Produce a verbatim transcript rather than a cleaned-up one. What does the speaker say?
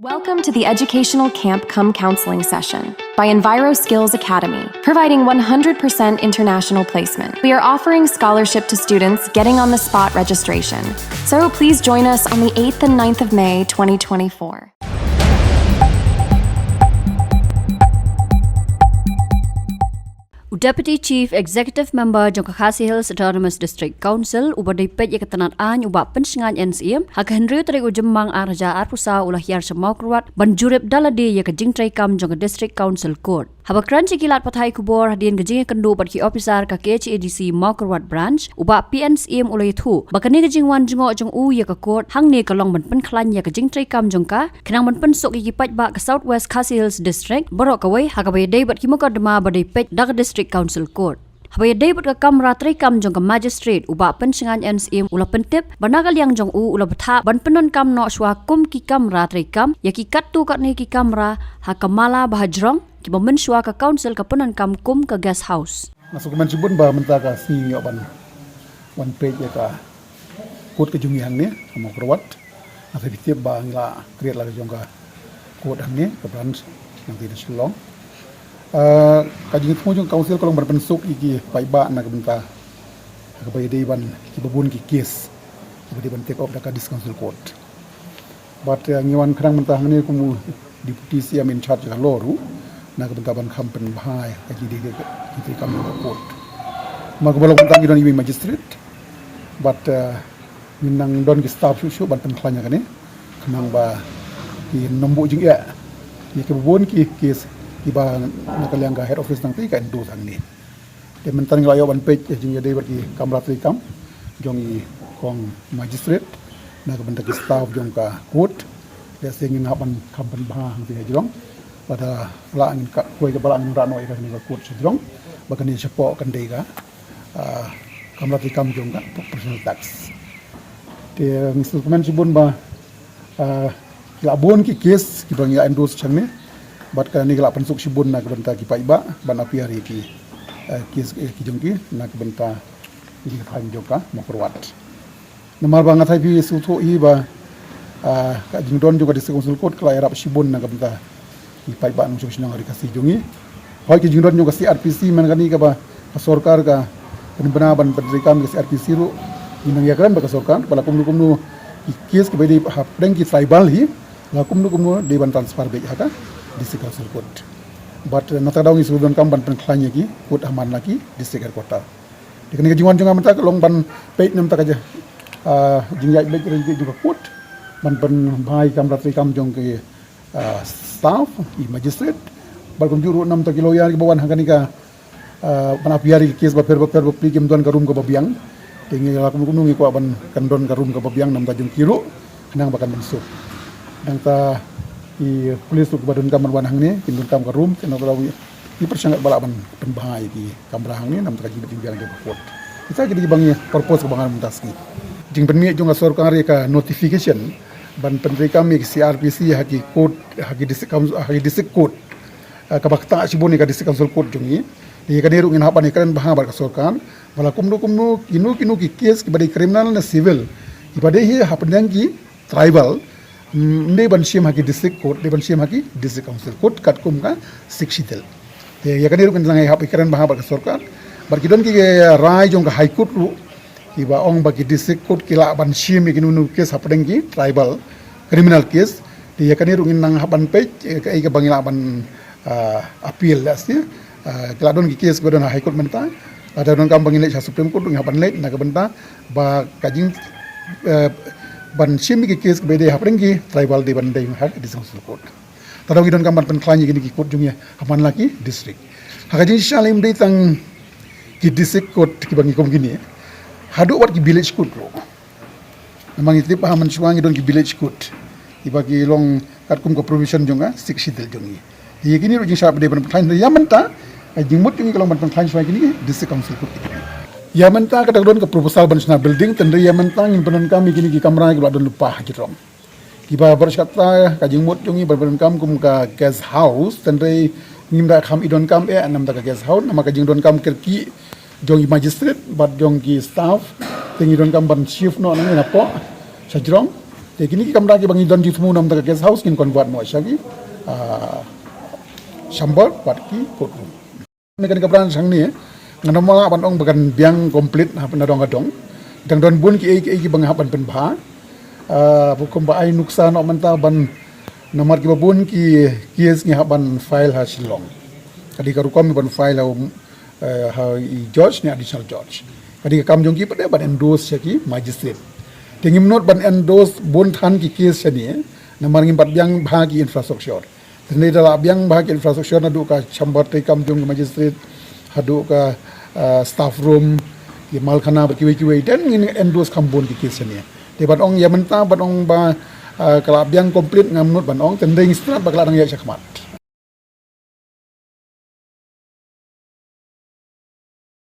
Welcome to the educational camp cum counseling session by Enviro Skills Academy, providing one hundred percent international placement. We are offering scholarship to students getting on the spot registration. So please join us on the eighth and ninth of May twenty twenty-four. U Deputy Chief Executive Member jong ka Khasi Hills Autonomous District Council, uba dei peit ïa ka tnat aiñ u Bah Pynshngain N Syiem, ha ka hynriew tarik u Jymmang ar hajar arphew saw u la hiar sha Mawkyrwat ban jurip da lade ïa ka jingtreikam jong ka District Council Court. Haba kren sha ki lad pathai khubor hadien ka jingïakynduh bad ki ophisar ka K H A D C Mawkyrwat Branch, u Bah P N Syiem u la ïathuh ba kane ka jingwan jngoh jong u ïa ka court hangne ka long ban pynkhlaiñ ïa ka jingtreikam jong ka, khnang ban pynsuk ïa ki paidbah ka South West Khasi Hills District baroh kawei, ha kaba ïadei bad ki mukotduma ba dei peit da ka District Council Court. Haba ïadei bad ka kamra treikam jong ka Magistrate, u Bah Pynshngain N Syiem u la pyntip ba na ka liang jong u u la bthah ban pyndonkam noh shuwa kum ki kamra treikam ïa ki katto katne ki kamra ha ka Mala ba ha jrong, kiba mynshuwa ka Council ka pyndonkam kum ka guest house. Nga sngewkmen shibun ba mynta ka sngi ngi ïoh ban wan peit ïa ka court ka jong ngi hangne ha Mawkyrwat. Nga sa tip ba ngi la create la ka jong ka court hangne, ka branch nangta na Shillong. Ah, ka jingthmu jong ka Council ka long ban pynsuk ïa ki paidbah na ka bynta ha kaba ïadei bad kiba bun ki case kiba dei ban take up da ka District Council Court. Bad, eh, ngi wan khnang mynta hangne kum u Deputy C M in charge ka law ruh, na ka bynta ban kham pynbha ïa ka jingdei ka jingtreikam jong ka court. Namar kaba long mynta ngi don iwei i magistrate bad, eh, ngi nang don ki staff shuh shuh ban pynkhlaiñ ïa kane, khnang ba kin ym buh jingeh ïa kiba bun ki case kiba na ka liang ka head office nangta ka endorse hangne. Te mynta ngi la ïoh ban peit ïa ka jingïadei bad ki kamra treikam jong i kong magistrate na ka bynta ki staff jong ka court. Te sa ngin hap ban kham pynbha hangta ha jrong. Lada lah ngin ka, khuid kaba lah ngin rah noh ïa kane ka court sha jrong, ba kane shapoh kan dei ka, ah, kamra treikam jong ka professional tax. Te ngi sngewkmen shibun ba, ah, la bun ki case kiba ngi la endorse hangne. Bad kane ka la pynsuk shibun na ka bynta ki paidbah ban appear ïa ki, ah, case, eh, ki jong ki na ka bynta ki thaiñ jong ka Mawkyrwat. Namar ba nga sa ïohi sngewthuh hi ba, ah, ka jingdon jong ka District Council Court ka la ïarap shibun na ka bynta ki paidbah nongshong shnong ha ri Khasi jong ngi. Hooid, ka jingdon jong ka C R P C, mynta kane kaba ka sorkar ka pynbna ban pyntreikam ïa ka C R P C ruh, ngi nang ïakren bad ka sorkar ba la kumno kumno ki case kiba dei hapdeng ki tribal hi, la kumno kumno dei ban transfer beit ha ka District Council Court. Bad, eh, nangta ka daw ngi shu donkam ban pynkhlaiñ ïa ki court ha man la ki District Headquarter. Te kane ka jingwan jong nga mynta ka long ban peit namar ka jing, ah, jingïaid beit ryntih jong ka court, ban pynbha ïa ki kamra treikam jong ki, ah, staff, i magistrate, bad kumjuh ruh namar ki lawyer kiba wan ha kane ka, ah, ban appear ïa ki case bapher bapher ba plie kim don ka room kaba biang. Te ngi la kumno kumno ngi kwah ban kan don ka room kaba biang namar jong ki ruh, khnang ba kan pynsuk. Nangta i police ruh kiba donkam ban wan hangne kin donkam ka room, te nangta ruh ngi pyrshang ba lah ban pynbha ïa ki kamra hangne namar ka jingbit jingbiang jong ka court. Kita ki dei ba ngi purpose kaba ngan mynta sngi. Jingpynmih jong ka sorkar ïa ka notification ban pyntreikam ïa ki C R P C ha ki court, ha ki district council, ha ki district court, ah, kaba ktah shibun ïa ka District Council Court jong ngi. Te ïa kane ruh ngin hap ban ïakren bha bad ka sorkar ba la kumno kumno, kino kino ki case kiba dei criminal ne civil, kiba dei hi hapdeng ki tribal, mm, ym dei ban shim ha ki District Court, dei ban shim ha ki District Council Court katkum ka Sixth Schedule. Te ïa kane ruh ngin nang ïahap ïakren bha bad ka sorkar. Bad ki don ki rai jong ka High Court ruh kiba ong ba ki District Court ki lah ban shim ïa kino kino case hapdeng ki tribal criminal case. Te ïa kane ruh ngin nang hap ban peit, eh, kaei kaba ngi lah ban, ah, appeal lehse. Ah, ki la don ki case kiba don ha High Court mynta. Lada donkam ba ngin leit sha Supreme Court ruh ngi hap ban leit na ka bynta ba ka jing, eh, ban shim ïa ki case kiba dei hapdeng ki tribal dei ban dei ha ka District Council Court. Te ngi donkam ban pynkhlaiñ ïa kine ki court jong ngi ha man la ki district. Ha ka jingshisha lei ym dei tang ki District Court kiba ngi kum kine, haduh wat ki Village Court ruh. Namar ngi tip ba ha mynshuwa ngi don ki Village Court kiba ki long katkum ka provision jong ka Sixth Schedule jong ngi. Ïa kine ruh jingshisha ba dei ban pynkhlaiñ, ïa mynta ka jingmut jong ngi ka long ban pynkhlaiñ shuwa ïa kine ki District Council Court. Ïa mynta ka dang don ka proposal ban shna building, tangba ïa mynta ngim pyndonkam ïa kine ki kamra kiba la don lypa ha ki rong. Kiba baroh shi katta ka jingmut jong ngi ban pyndonkam kum ka guest house, tangba ngim da kham ïoh donkam eh namar ka guest house, namar ka jingdonkam kyrkieh jong i magistrate bad jong ki staff, te ngi donkam ban shift noh nangne napoh sha jrong. Te kine ki kamra kiba ngi don jingthmu na ka guest house ngin convert noh sha ki, ah, chamber bad ki courtroom. Ne kane ka branch hangne, ngan ym lah ban ong ba kan biang complete ha na dong ka dong. Dang don bun kiei kiei kiba ngi hap ban pynbha. Ah, ba kumba ai nuksa noh mynta ban, namar kiba bun ki case ngi hap ban file ha Shillong. Ka dei ka rukom ban file ha, eh, ha i judge ne additional judge. Ka dei ka kam jong ki pat de ban endorse sha ki magistrate. Te ngim nud ban endorse bun than ki case shane, namar ngim pat biang bha ki infrastructure. Te hynrei da lah biang bha ki infrastructure, naduh ka chamber treikam jong ki magistrate, haduh ka, ah, staff room, ki malkhana bad kiwei kiwei, then ngin endorse kham bun ki case shane. Te ban ong ïa mynta, ban ong ba, ah, ka lah biang complete ngam nud ban ong, te hynrei ngi sngewtynnat ba ka lah nang ïaid shakhmat.